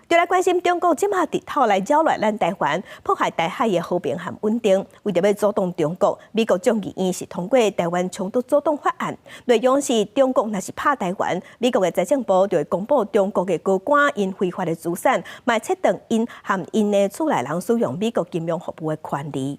就來關心中國這馬直透來擾亂咱台灣，破壞台海的和平和穩定。為著欲阻擋中國，美國眾議院是通過台灣衝突阻擋法案，內容是中國若是拍台灣，美國的財政部就會公布中國的高官𪜶非法的資產，嘛切斷𪜶和𪜶的厝內人使用美國金融服務的權利。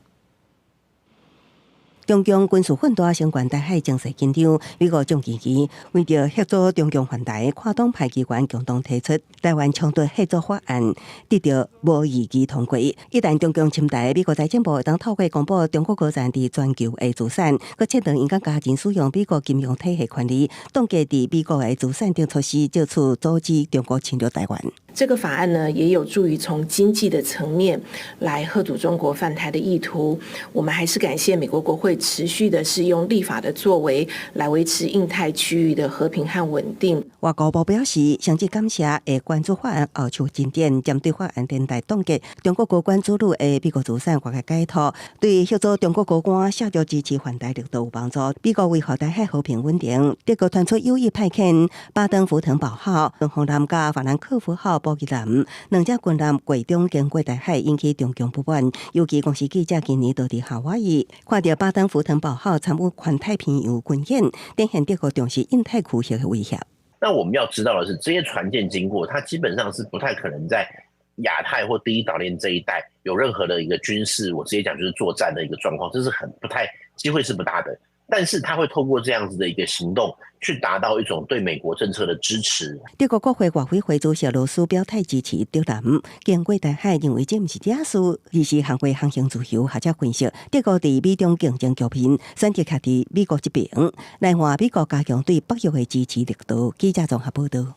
中共軍事訓練相關台海情勢緊張，美國眾議院為著嚇阻中共犯台，跨黨派議員共同提出台灣衝突嚇阻法案，得著無異議通過。一旦中共侵台，美國財政部會當透過公布中國高層佇全球的資產，閣切斷𪜶佮家人使用美國金融體系權利，凍結佇美國的資產等措施，藉此阻止中國侵略台灣。這個法案呢，也有助於從經濟的層面來嚇阻中國犯台的意圖。我們還是感謝美國國會持續的是用立法的作為來維持印太區域的和平和穩定。外交部表示，誠摯感謝會關注法案後續進展，針對法案連帶凍結中國高官子女的美國資產獲得解脫，對協助中國高官削弱支持犯台力度有幫助。美國維護台海和平穩定，德國傳出有意派遣巴登符騰堡號、巡防艦佮法蘭克福號補給艦兩隻軍艦過中經過台海，引起中共不滿。尤其公視記者今年到佇夏威夷，看著巴登符騰堡號參與環太平洋軍演，展現德國重視印太區域的威脅。那我們要知道的是，這些船艦經過，它基本上是不太可能在亞太或第一島鏈這一帶有任何的一個軍事，我直接講就是作戰的一個狀況，這是很不太機會是不大的。但是他會透過這樣子的一個行動，去達到一種對美國政策的支持。德國國會外委會主席羅斯表態支持德艦經過台海，認為這毋是惹事，而是捍衛航行自由。學者分析，德國佇美中競爭局面，選擇徛佇美國這邊，來換美國加強對北約的支持力度。記者綜合報道。